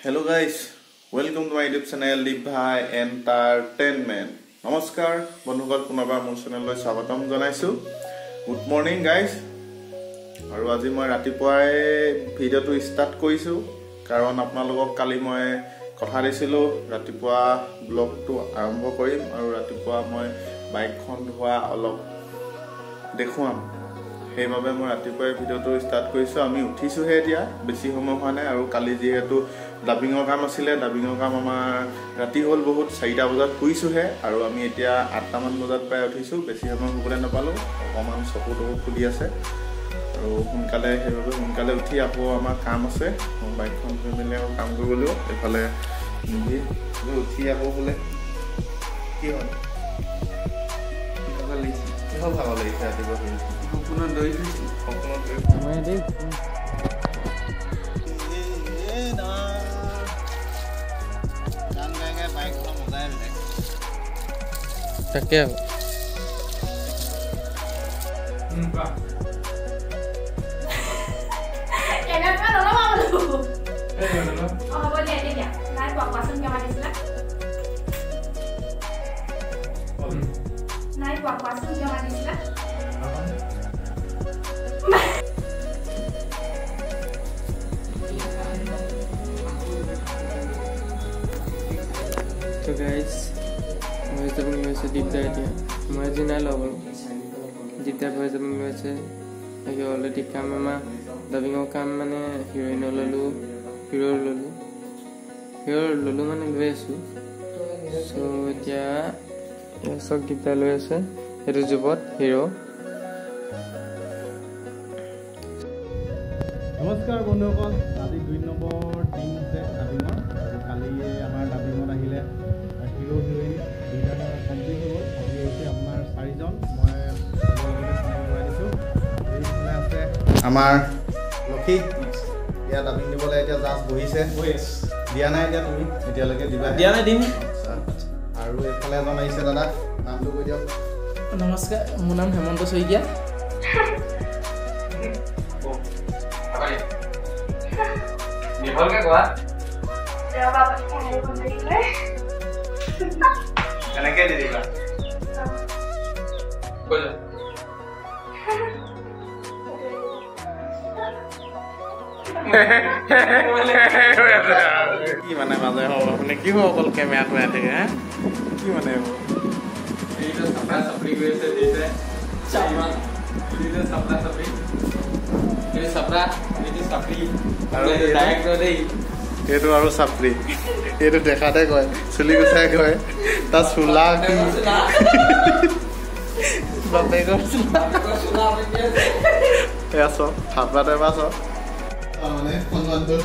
Hello guys, welcome to my YouTube channel Deep Bhai entertainment. নমস্কাৰ বন্ধুসকল, পুনৰবাৰ মোৰ চেনেললৈ স্বাগতম জনাইছোঁ। Good morning guys. আৰু আজি মই ৰাতিপুৱাই ভিডিঅ'টো ষ্টাৰ্ট কৰিছোঁ, কাৰণ আপোনালোকক কালি মই কথা দিছিলোঁ ৰাতিপুৱা ব্লগটো আৰম্ভ কৰিম আৰু ৰাতিপুৱা মই বাইকখন ধোৱা অলপ দেখুৱাম। সেইবাবে মই ৰাতিপুৱাই ভিডিঅ'টো ষ্টাৰ্ট কৰিছোঁ। আমি উঠিছোঁহে এতিয়া, বেছি সময় হোৱা নাই। আৰু কালি যিহেতু ডাবিঙৰ কাম আছিলে, ডাবিঙৰ কাম আমাৰ ৰাতি হ'ল বহুত, 4টা বজাত শুইছোঁহে আৰু আমি এতিয়া 8টামান বজাত প্ৰায় উঠিছোঁ। বেছি সময় শুবলৈ নাপালোঁ, অকণমান চকু তকু খুলি আছে আৰু সোনকালে, সেইবাবে সোনকালে উঠি আকৌ আমাৰ কাম আছে, বাইকখন ধুই মেলি আকৌ কাম কৰিব লাগিব। এইফালে নিবি উঠি আকৌ বোলে কি হ'ল, ভাগৰ লাগিছে, কিহৰ ভাগৰ লাগিছে ৰাতিপুৱা শুই উঠি? সপোনত দৌৰি ফুৰিছোঁ। সপোনত দৌৰি গান গাই গাই বাইকখনৰ মজাই বেলেগ। তাকে আকৌ। কেমেৰা নল'বা বোলো। অ, হ'ব দিয়া, এতিয়া দিয়া। নাই কোৱা, কোৱাচোন কিয় মাতিছিলা? নাই কোৱা, কোৱাচোন কিয় মাতিছিলা? তো গাইজ, ভইচ ডাবিং লৈ আছে দীপদা। এতিয়া মই আজি নাই লোৱা বাৰু, দীপদা ভইচ ডাবিং লৈ আছে। বাকী অলৰেডি কাম আমাৰ ডাবিঙৰ কাম মানে হিৰইনৰ ল'লোঁ, হিৰ'ৰ ল'লোঁ, হিৰ'ৰ ল'লোঁ মানে লৈ আছোঁ। চ' এতিয়া চব দীপদা লৈ আছে, এইটো যুৱত হিৰ'। নমস্কাৰ বন্ধুসকল, আজি 2 নম্বৰ দিন হৈছে ডাবিঙৰ। আৰু কালি আমাৰ ডাবিঙত আহিলে হিৰ' হিৰইন দুইটা কমপ্লিট হৈ গ'ল। আজি আহিছে আপোনাৰ 4জন, মই লগতে চিনাকি কৰাই দিছোঁ। এইফালে আছে আমাৰ লক্ষী, এতিয়া ডাবিং দিবলৈ এতিয়া জাষ্ট বহিছে। দিয়া নাই এতিয়া, তুমি এতিয়ালৈকে দিবা? দিয়া নাই, দিম। আৰু এইফালে এজন আহিছে, দাদা নামটো কৈ দিয়ক। নমস্কাৰ, মোৰ নাম হেমন্ত শইকীয়া। দীঘলকে কোৱা। এনেকে দি দিবা। কৈ যোৱা। কি মানে মাজে হ'ব আপুনি কি হ'ব, অকল কেমেৰাটো ইয়াত থাকে হে? কি মানে এইবোৰ? এইটো চাপৰা চাপৰি কৰি আছে দেউতাই। এইটো চাপৰা চাপৰি, এইটো চাপৰা, এইটো চাপৰি। আৰু এইটো ডাইৰেক্টৰ দেই। এইটো আৰু চাপৰি, এইটো দেখাতে কয়, চুলি গুচাই কয়, তাৰ চোলা কি বাপেকৰ চোলা। এয়া চব থাপৰা টেপা চব মানে সন্মানটো।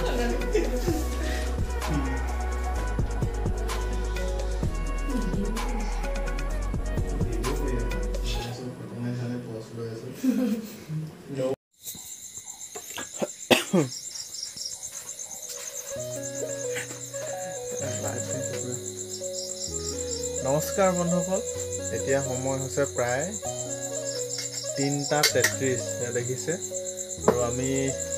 নমস্কাৰ বন্ধুসকল, এতিয়া সময় হৈছে প্ৰায় 3:33, দেখিছে। আৰু আমি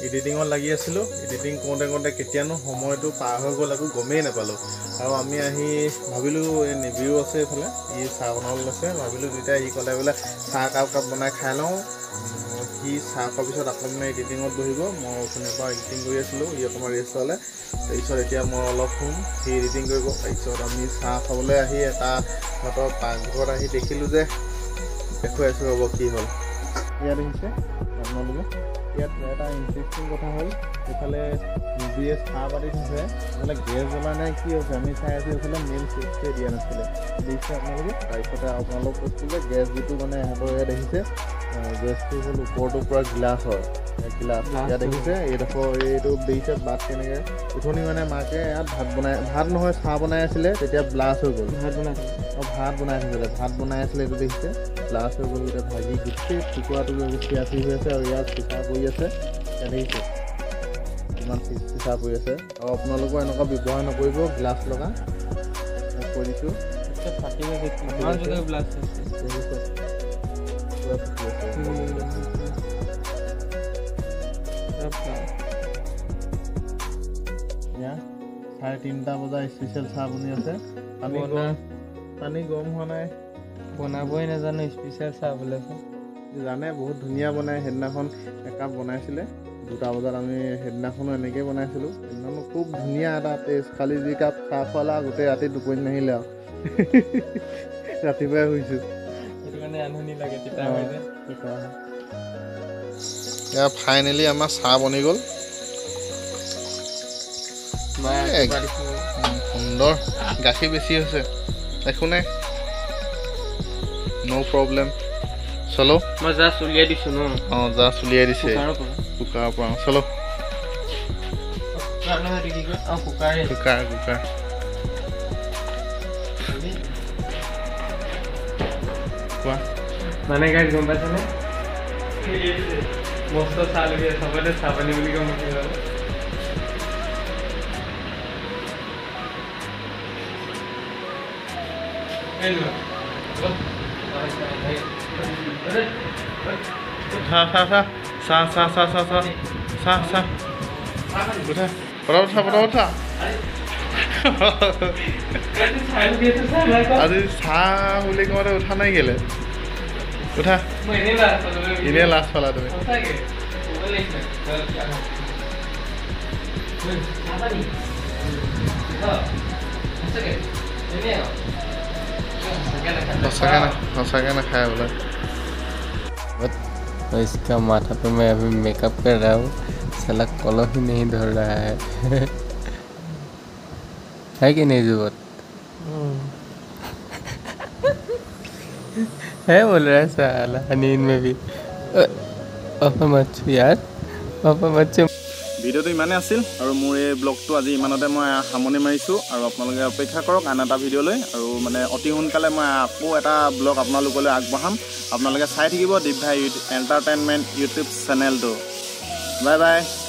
এডিটিঙত লাগি আছিলোঁ। এডিটিং কৰোঁতে কৰোঁতে কেতিয়ানো সময়টো পাৰ হৈ গ'ল একো গমেই নাপালোঁ। আৰু আমি আহি ভাবিলোঁ, এই নিবিও আছে এইফালে, ই চাহ বনাবলৈ লৈছে। ভাবিলোঁ দুইটাই, সি ক'লে বোলে চাহ কাপ কাপ বনাই খাই লওঁ। সি চাহ খোৱাৰ পিছত আকৌ মানে এডিটিঙত বহিব। মই অথনিৰ পৰা এডিটিং কৰি আছিলোঁ, ই অকণমান ৰেষ্ট ল'লে। তাৰপিছত এতিয়া মই অলপ শুম, সি এডিটিং কৰিব। তাৰপিছত আমি চাহ খাবলৈ আহি এটা সিহঁতৰ পাকঘৰত আহি দেখিলোঁ যে, দেখুৱাই আছোঁ ৰ'ব কি হ'ল। ইয়াত দেখিছে আপোনালোকে, ইয়াত এটা ইণ্টাৰেষ্টিং কথা হ'ল, এইফালে নিবিয়ে চাহ পাতি থৈছে, এইফালে গেছ জ্বলা নাই কি হৈছে আমি চাই আছোঁ। এইফালে মেইন চুইচটোৱে দিয়া নাছিলে, দেখিছে আপোনালোকে। তাৰপিছতে আপোনালোক কৈছোঁ যে গেছ যিটো মানে ইহঁতৰ ইয়াত দেখিছে, গেছটো হ'ল ওপৰটো পূৰা গিলাচ হয়, গিলাচ ইয়াত দেখিছে। এইডোখৰ এইটো দেখিছে বাট কেনেকৈ উঠনি মানে মাকে ইয়াত ভাত বনাই, ভাত নহয় চাহ বনাই আছিলে, তেতিয়া ব্লাষ্ট হৈ গ'ল। ভাত বনাই অঁ, ভাত বনাই থৈছিলে, ভাত বনাই আছিলে, এইটো দেখিছে ব্লাষ্ট হৈ গ'ল, গোটেই ভাগি গোটেই টুকুৰা টুকুৰা চিয়াচি হৈ আছে। আৰু ইয়াত চিচা পৰি আছে, ইয়াত দেখিছে কিমান চিচা পৰি আছে। আৰু আপোনালোকেও এনেকুৱা ব্যৱহাৰ নকৰিব গ্লাছ লগা, মই কৈ দিছোঁ। ফাটি গৈছে, কিমান জোৰে ব্লাষ্ট হৈছে। দেখিছে পুৰা ফাটি আছে। এয়া 3:30 বজা স্পেচিয়েল চাহ বনি আছে। পানী গৰম হোৱা নাই, বনাবই নাজানো স্পেচিয়েল চাহ বোলে। জানে বহুত ধুনীয়া বনায়। সেইদিনাখন একাপ বনাইছিলে 2টা বজাত, আমি সেইদিনাখনো এনেকৈয়ে বনাইছিলোঁ। সেইদিনাখনো খুব ধুনীয়া এটা টেষ্ট। খালি যি কাপ চাহ খোৱালা গোটেই ৰাতি টোপনি নাহিলে আৰু ৰাতিপুৱাই শুইছোঁ। ফাইনেলি আমাৰ চাহ বনি গ'ল। সুন্দৰ, গাখীৰ বেছি হৈছে, একো নাই, ন' প্ৰব্লেম। চলো, মই জাষ্ট উলিয়াই দিছোঁ ন। অঁ, জাষ্ট উলিয়াই দিছে কুকাৰৰ পৰা। চলো, কুকাৰ কুকাৰ। কোৱা মানে গাইজ গম পাইছেনে, মস্ত চাহ লবি চবতে চাহ পানী বুলি কওঁ। উঠা উঠা উঠা, চাহ চাহ চাহ চাহ চাহ চাহ চাহ, উঠা পটাপট উঠা পটাপট উঠা। আজি চাহ বুলি কওঁতে উঠা নাই কেলে? উঠা, এনেই লাজ পালা তুমি। সঁচাকে নাখায় বোলে। तो इसका माथा पे मैं अभी मेकअप कर रहा हूँ, साला कलम ही नहीं धर रहा है है कि नहीं जुबत है बोल रहा है साला नींद में भी। पापा मत छू यार, पापा मत छू। ভিডিঅ'টো ইমানেই আছিল আৰু মোৰ এই ব্লগটো আজি ইমানতে মই সামৰণি মাৰিছোঁ। আৰু আপোনালোকে অপেক্ষা কৰক আন এটা ভিডিঅ'লৈ, আৰু মানে অতি সোনকালে মই আকৌ এটা ব্লগ আপোনালোকলৈ আগবঢ়াম। আপোনালোকে চাই থাকিব দীপ ভাই এণ্টাৰটেইনমেণ্ট ইউটিউব চেনেলটো। Bye bye.